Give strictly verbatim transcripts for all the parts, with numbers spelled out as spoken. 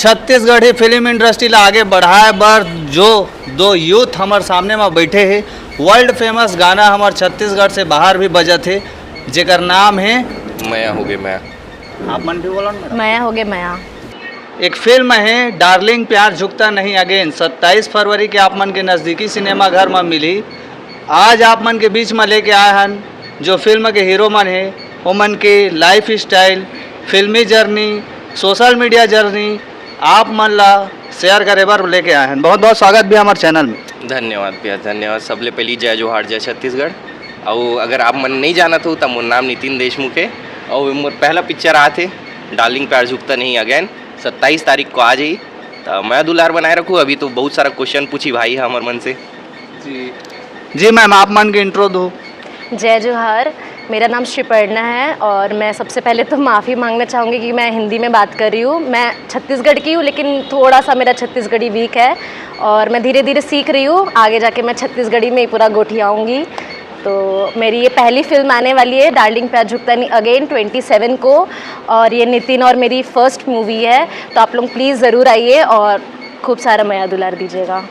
Chhattisgarhi film industry ला आगे बढ़ाए बर जो दो यूथ हमर सामने में बैठे हे, वर्ल्ड फेमस गाना हमर छत्तीसगढ़ से बाहर भी बजत हे, जेकर नाम है मया होगे मया। आप मन भी बोलो ना मैडम। मया होगे मया। एक फिल्म है डार्लिंग प्यार झुकता नहीं अगेन, सत्ताईस फरवरी के आप मन के नजदीकी सिनेमा घर में मिली। आज आप मन के बीच में लेके आए हन जो फिल्म के हीरो मन है, ओमन के लाइफ स्टाइल, फिल्मी जर्नी, सोशल मीडिया जर्नी आप मन ला शेयर करे बर लेके आए हन। बहुत बहुत स्वागत भी हमारे चैनल में। धन्यवाद भैया, धन्यवाद। सबले पहली जय जोहार, जय छत्तीसगढ़। अउ अगर आप मन नहीं जानत हो, त मोर नाम नितिन देशमुख है। अउ मोर पहला पिक्चर आत हे डार्लिंग प्यार झुकता नहीं अगेन, सत्ताईस तारीख को आ जाई। त मैं दुलार बनाए रखू। अभी तो बहुत सारा क्वेश्चन पूछी भाई हमर मन से। जी जी मैम, आप मन के इंट्रो दो। जय जोहार। मेरा नाम श्रीपर्णा है और मैं सबसे पहले तो माफ़ी मांगना चाहूँगी कि मैं हिंदी में बात कर रही हूँ। मैं छत्तीसगढ़ की हूँ, लेकिन थोड़ा सा मेरा छत्तीसगढ़ी वीक है और मैं धीरे धीरे सीख रही हूँ। आगे जाके मैं छत्तीसगढ़ी में ही पूरा गोठियाऊँगी। तो मेरी ये पहली फिल्म आने वाली है डार्लिंग प्यार झुकता नहीं अगेन ट्वेंटी सेवन को, और ये नितिन और मेरी फर्स्ट मूवी है। तो आप लोग प्लीज़ ज़रूर आइए और खूब सारा मया दुलार दीजिएगा।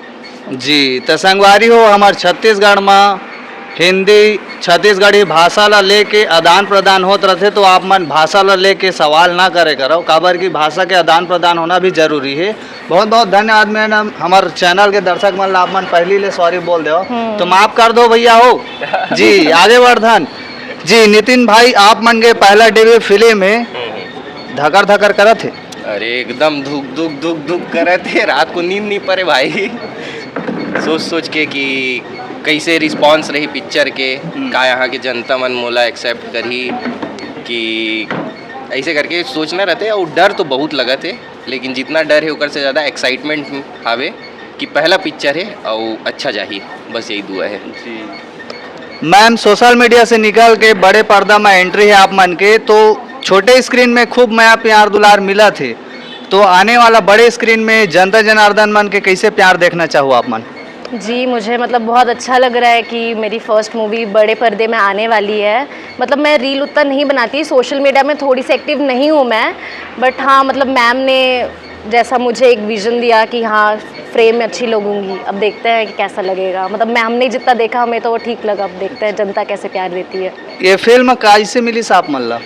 जी, त संगवारी हो, हमर छत्तीसगढ़ म हिंदी, छत्तीसगढ़ी भाषा ला लेके आदान प्रदान होत रथे, तो आप मन भाषा ला लेके सवाल ना करे करो, काबर कि भाषा के आदान प्रदान होना भी जरूरी है। बहुत बहुत धन्यवाद मैडम, हमर चैनल के दर्शक मन ला आप मन पहली ले सॉरी बोल दो, हम्म। तो माफ कर दो भैया हो। जी, आगे वर्धन जी, नितिन भाई, आप मन के पहला डेब्यू फिल्म है, धकर धकर करत है। अरे एकदम धुक धुक धुक धुक करत हे, रात को नींद नहीं पड़े भाई। सोच सोच के कि कैसे रिस्पॉन्स रही पिक्चर के, हम्म। का यहाँ के जनता मन मोला एक्सेप्ट करही कि ऐसे करके सोचना रहते। और डर तो बहुत लगत हे, लेकिन जितना डर है ओकर से ज़्यादा एक्साइटमेंट हावे कि पहला पिक्चर है और अच्छा जाही, बस यही दुआ है। जी। मैम, सोशल मीडिया से निकल के बड़े पर्दा में एंट्री है आप मन के, तो छोटे स्क्रीन में खूब मया प्यार दुलार मिलत हे, तो आने वाला बड़े स्क्रीन में जनता जनार्दन मन के कैसे प्यार देखना चाहो आप मन? जी, मुझे मतलब बहुत अच्छा लग रहा है कि मेरी फर्स्ट मूवी बड़े पर्दे में आने वाली है। मतलब मैं रील उतना नहीं बनाती, सोशल मीडिया में थोड़ी सी एक्टिव नहीं हूँ मैं, बट हाँ, मतलब मैम ने जैसा मुझे एक विजन दिया कि हाँ, फ्रेम में अच्छी लगूंगी। अब देखते हैं कि कैसा लगेगा। मतलब मैं, हमने जितना देखा, हमें तो वो ठीक लगा। अब देखते हैं जनता कैसे प्यार देती है। ये फिल्म कैसे मिली आप मन ला?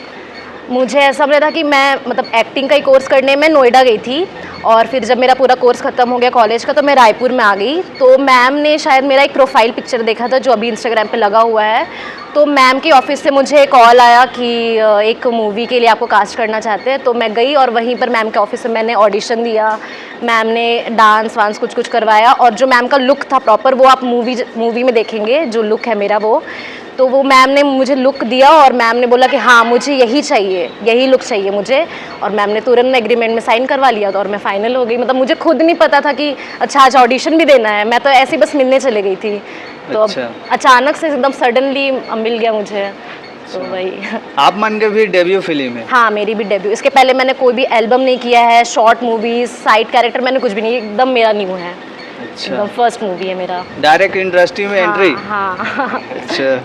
मुझे ऐसा मिला था कि मैं, मतलब, एक्टिंग का ही कोर्स करने मैं नोएडा गई थी, और फिर जब मेरा पूरा कोर्स ख़त्म हो गया कॉलेज का, तो मैं रायपुर में आ गई। तो मैम ने शायद मेरा एक प्रोफाइल पिक्चर देखा था जो अभी इंस्टाग्राम पे लगा हुआ है। तो मैम के ऑफिस से मुझे कॉल आया कि अ, एक मूवी के लिए आपको कास्ट करना चाहते हैं। तो मैं गई और वहीं पर मैम के ऑफिस में मैंने ऑडिशन दिया। मैम ने डांस वांस कुछ कुछ करवाया, और जो मैम का लुक था प्रॉपर, वो आप मूवी मूवी में देखेंगे, जो लुक है मेरा वो। तो वो मैम ने मुझे लुक दिया और मैम ने बोला कि हाँ, मुझे यही चाहिए, यही लुक चाहिए मुझे। और मैम ने तुरंत एग्रीमेंट में साइन करवा लिया था और मैं फाइनल हो गई। मतलब, मुझे खुद नहीं पता था कि अच्छा, आज ऑडिशन भी देना है। मैं तो ऐसे ही बस मिलने चली गई थी। तो अब अच्छा। अचानक से एकदम सडनली मिल गया मुझे, तो अच्छा। वही। आप मन के भी डेब्यू फिल्म है? हाँ, मेरी भी डेब्यू। इसके पहले मैंने कोई भी एल्बम नहीं किया है, शॉर्ट मूवीज, साइड कैरेक्टर, मैंने कुछ भी नहीं, एकदम मेरा न्यू है। अच्छा। एकदम फर्स्ट मूवी है मेरा। डायरेक्ट इंडस्ट्री में हाँ, एंट्री? हाँ। अच्छा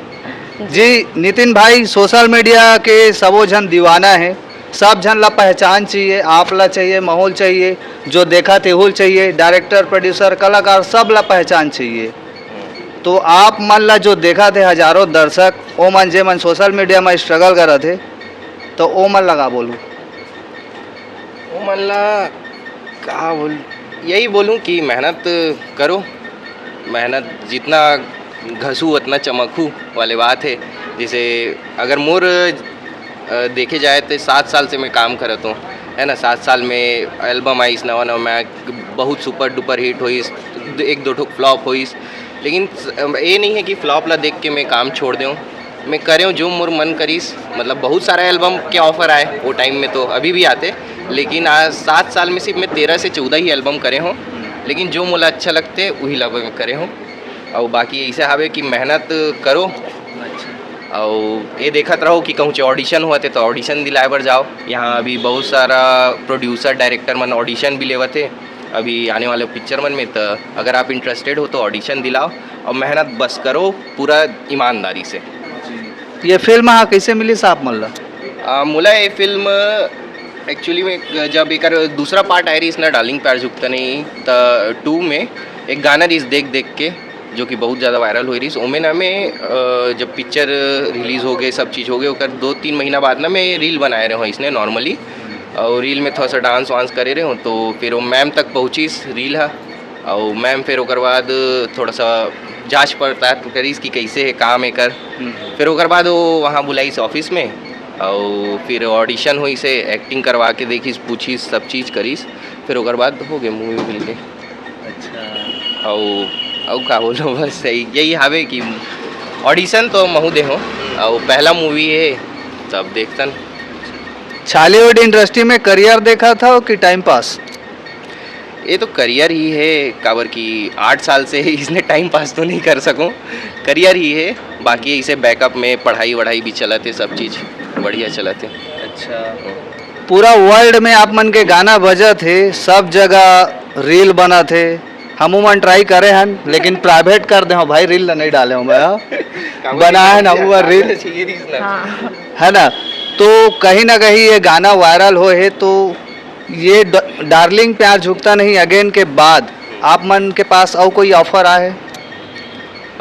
जी, नितिन भाई, सोशल मीडिया के सबो झन दीवाना है, सब झन ला पहचान चाहिए, आप ला चाहिए, माहौल चाहिए, जो देखा तेहुल चाहिए, डायरेक्टर, प्रोड्यूसर, कलाकार, सब ला पहचान चाहिए। तो आप मन ला जो देखत हे हजारों दर्शक, ओ मन जे मन सोशल मीडिया में स्ट्रगल करत हे, तो ओ मन ला का बोलू? ओ मन ला का बोल, यही बोलूँ कि मेहनत करो, मेहनत जितना घसू उतना चमकू वाले बात है। जैसे अगर मोर अ, देखे जाए तो सात साल से मैं काम करत हूँ, है ना। सात साल में एल्बम आइस नवा नवा, मैं बहुत सुपर डुपर हिट होइस, एक दो ठो फ्लॉप होइस, लेकिन स-, ये नहीं है कि फ्लॉप ला देख के मैं काम छोड़ देऊँ। मैं करे हूँ जो मोर मन करिस, मतलब बहुत सारा एल्बम के ऑफर आए वो टाइम में, तो अभी भी आते, लेकिन आज सात साल में सिर्फ मैं तेरह से चौदह ही एल्बम करे हूँ, लेकिन जो मोला अच्छा लगते वही ला मैं करे हूँ। और बाकी ऐसे हावे कि मेहनत करो, और ये देखत रहो कि कहूँ ऑडिशन होवत हे तो ऑडिशन दिलाए बर जाओ। यहाँ अभी बहुत सारा प्रोड्यूसर, डायरेक्टर मन ऑडिशन भी लेवत हे अभी आने वाले पिक्चर मन में। तो अगर आप इंटरेस्टेड हो तो ऑडिशन दिलाओ और मेहनत बस करो पूरा ईमानदारी से। ये फिल्म हा कैसे मिलिस आप मन ला? आ, मोला ये फिल्म एक्चुअली में जब एक दूसरा पार्ट आए रहिस ना, डार्लिंग प्यार झुकता नहीं, त टू में एक गाना रहिस देख देख के, जो कि बहुत ज़्यादा वायरल होए रहिस। ओमे ना में, अ, जब पिक्चर रिलीज हो गए, सब चीज़ हो गए, ओकर दो तीन महीना बाद ना में रील बनाए रहे हो इसने नॉर्मली, और रील में थोड़ा सा डांस वांस करे रहे हो, तो फिर वो मैम तक पहुँचिस रील हा, और मैम फिर ओकर बाद थोड़ा सा जांच पड़ताल करिस कि कैसे है काम एकर। फिर ओकर बाद वो वहाँ बुलाइस ऑफिस में, और फिर ऑडिशन होइस, एक्टिंग करवा के देखिस, पूछिस, सब चीज़ करिस, फिर ओकर बाद हो गए मूवी मिल के। अच्छा। अउ अउ का बोलो, बस यही यही हवे कि ऑडिशन तो महू दे हो, अउ पहला मूवी है, तब देखतन। छॉलीवुड इंडस्ट्री में करियर देखा था कि टाइम पास? ये तो करियर ही है, काबर कि आठ साल से इसने टाइम पास तो नहीं कर सकूं, करियर ही है। बाकी इसे बैकअप में पढ़ाई वढ़ाई भी चलत है, सब चीज़ बढ़िया चलत है। अच्छा। पूरा वर्ल्ड में आप मन के गाना बजत हे, सब जगह रील बनत हे। हमू मन ट्राई करे हन, लेकिन प्राइवेट कर दे हो भाई, रील ला नहीं डाले हो मैं, हाँ। बनाए हन हमू मन रील, हाँ। है ना? तो कहीं ना कहीं ये गाना वायरल हो है, तो ये ड-, डार्लिंग प्यार झुकता नहीं अगेन के बाद आप मन के पास और कोई ऑफर आए है?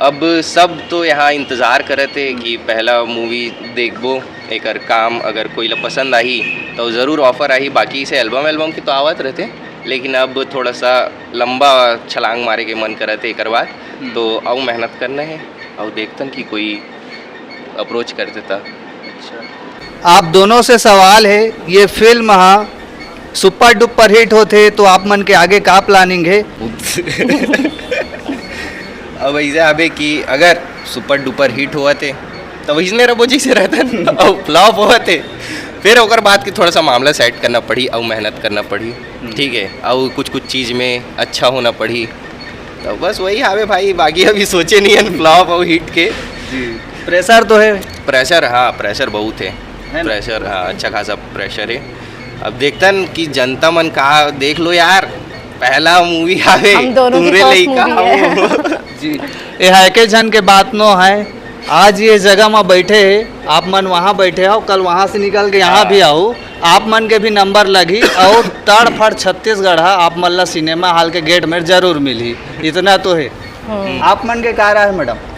अब सब तो यहाँ इंतज़ार करत हे कि पहला मूवी देखबो, एकर काम अगर कोई ला पसंद आही तो ज़रूर ऑफर आही। बाकी इसे एल्बम एल्बम के तो आवत रहते, लेकिन अब थोड़ा सा लंबा छलांग मारे के मन करत हे एकर बाद, हम्म। तो अउ मेहनत करना है, अउ देखतन कि कोई अप्रोच कर देता। अच्छा। आप दोनों से सवाल है, ये फिल्म हा सुपर डुपर हिट होथे तो आप मन के आगे का प्लानिंग है? अब ऐसे हवे कि अगर सुपर डुपर हिट होवत हे, तो वैसने रहो जैसे रहता, और फ्लॉप होवत हे, फिर ओकर बाद के थोड़ा सा मामला सेट करना पड़ी, और मेहनत करना पड़ी, हम्म। ठीक है, और कुछ कुछ चीज़ में अच्छा होना पड़ी। तो बस वही हवे भाई, बाकी अभी सोचे नहीं है फ्लॉप और हिट के। जी। प्रेशर तो है। प्रेशर, हाँ, प्रेशर बहुत है। है ना? प्रेशर, हाँ, अच्छा खासा प्रेशर है। अब देखतन कि जनता मन का, देख लो यार, पहला मूवी हवे, हम दोनों की तुमरे first लइका movie है। हो। जी। ये है के झन के बात नो है, आज ये जगह में बैठे हैं, आप मन वहाँ बैठे हो, कल वहाँ से निकल के यहाँ हाँ। भी आओ, आप मन के भी नंबर लगी और तड़फड़ छत्तीसगढ़ हा आप मन ला सिनेमा हॉल के गेट में जरूर मिली, इतना तो है। हम्म। आप मन के का राय है मैडम?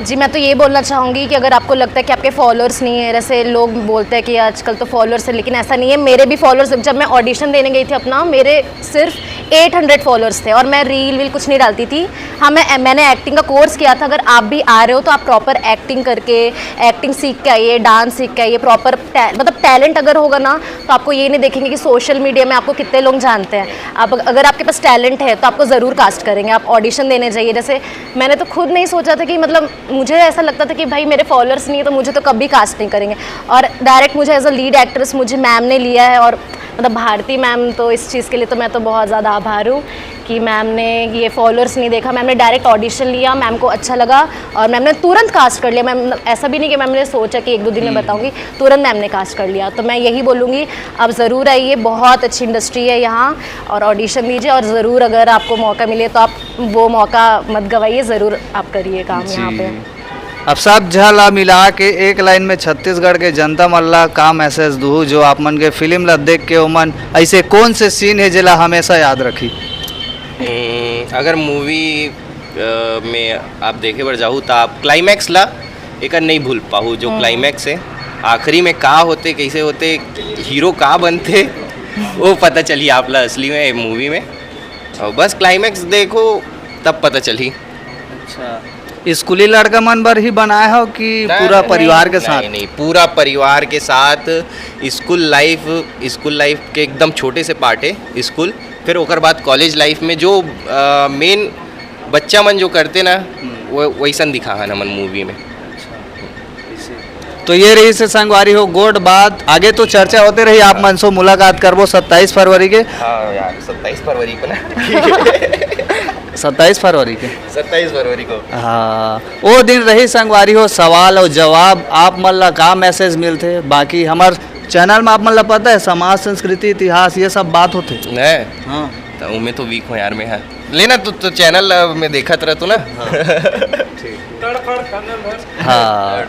जी, मैं तो ये बोलना चाहूँगी कि अगर आपको लगता है कि आपके फॉलोअर्स नहीं है, जैसे लोग बोलते हैं कि आजकल तो फॉलोअर्स है, लेकिन ऐसा नहीं है। मेरे भी फॉलोअर्स, जब मैं ऑडिशन देने गई थी अपना, मेरे सिर्फ एट हंड्रेड फॉलोअर्स थे और मैं रील वील कुछ नहीं डालती थी। हाँ, मैं, मैंने एक्टिंग का कोर्स किया था। अगर आप भी आ रहे हो तो आप प्रॉपर एक्टिंग करके, एक्टिंग सीख के आइए, डांस सीख के आइए, प्रॉपर टै-, मतलब टैलेंट अगर होगा ना, तो आपको ये नहीं देखेंगे कि सोशल मीडिया में आपको कितने लोग जानते हैं। आप अग-, अगर आपके पास टैलेंट है तो आपको ज़रूर कास्ट करेंगे। आप ऑडिशन देने जाइए। जैसे मैंने तो खुद नहीं सोचा था कि, मतलब, मुझे ऐसा लगता था कि भाई मेरे फॉलोअर्स नहीं है तो मुझे तो कभी कास्ट नहीं करेंगे, और डायरेक्ट मुझे एज अ लीड एक्ट्रेस मुझे मैम ने लिया है। और मतलब भारती मैम तो इस चीज़ के लिए तो मैं तो बहुत ज़्यादा आभार हूँ कि मैम ने ये फॉलोअर्स नहीं देखा, मैम ने डायरेक्ट ऑडिशन लिया, मैम को अच्छा लगा और मैम ने तुरंत कास्ट कर लिया। मैम, ऐसा भी नहीं कि मैम ने सोचा कि एक दो दिन में हम्म। बताऊंगी, तुरंत मैम ने कास्ट कर लिया। तो मैं यही बोलूँगी, आप ज़रूर आइए, बहुत अच्छी इंडस्ट्री है यहाँ, और ऑडिशन दीजिए, और ज़रूर अगर आपको मौका मिले तो आप वो मौका मत गवाइए, ज़रूर आप करिए काम यहाँ पे। अब सब झन ला मिला के एक लाइन में छत्तीसगढ़ के जनता मन ला का मैसेज दूहू, जो आप मन के फिल्म ला देख के ओमन ऐसे कौन से सीन है जेला हमेशा याद रखी? हम्म, अगर मूवी, अ, में आप देखे बर जाहू, त आप क्लाइमैक्स ला एकर नहीं भूल पाहू। जो हम्म। क्लाइमैक्स है, आखिरी में का होते, कैसे होते, हीरो का बनते, वो पता चली आप ला असली में मूवी में। और बस क्लाइमैक्स देखो, तब पता चली। अच्छा, स्कूली लड़का मन बर ही बनाए हो कि नहीं, पूरा नहीं, परिवार के नहीं, साथ? नहीं, पूरा परिवार के साथ। स्कूल लाइफ, स्कूल लाइफ के एकदम छोटे से पार्ट है स्कूल, फिर ओकर बाद कॉलेज लाइफ में जो, अ, मेन बच्चा मन जो करते ना, हम्म। वो वैसन दिखा है हमन मूवी में। अच्छा, ऐसे। तो ये रहिस संगवारी हो गोठ बात, आगे तो चर्चा होते रही, आप मन से मुलाकात करबो सत्ताईस फरवरी के। हाँ यार, सत्ताईस फरवरी को ना। सत्ताईस फरवरी के। सत्ताईस फरवरी को। हाँ, वो दिन रही संगवारी हो सवाल और जवाब, आप मन ला का मैसेज मिलथे। बाकी हमार चैनल में आप मन ला पता है समाज, संस्कृति, इतिहास ये सब बात होथे। है? हाँ। तो उमे तो वीक हो यार मैं, है लेना तो, तो चैनल में देखत रह तू ना। हाँ। ठीक। हाँ।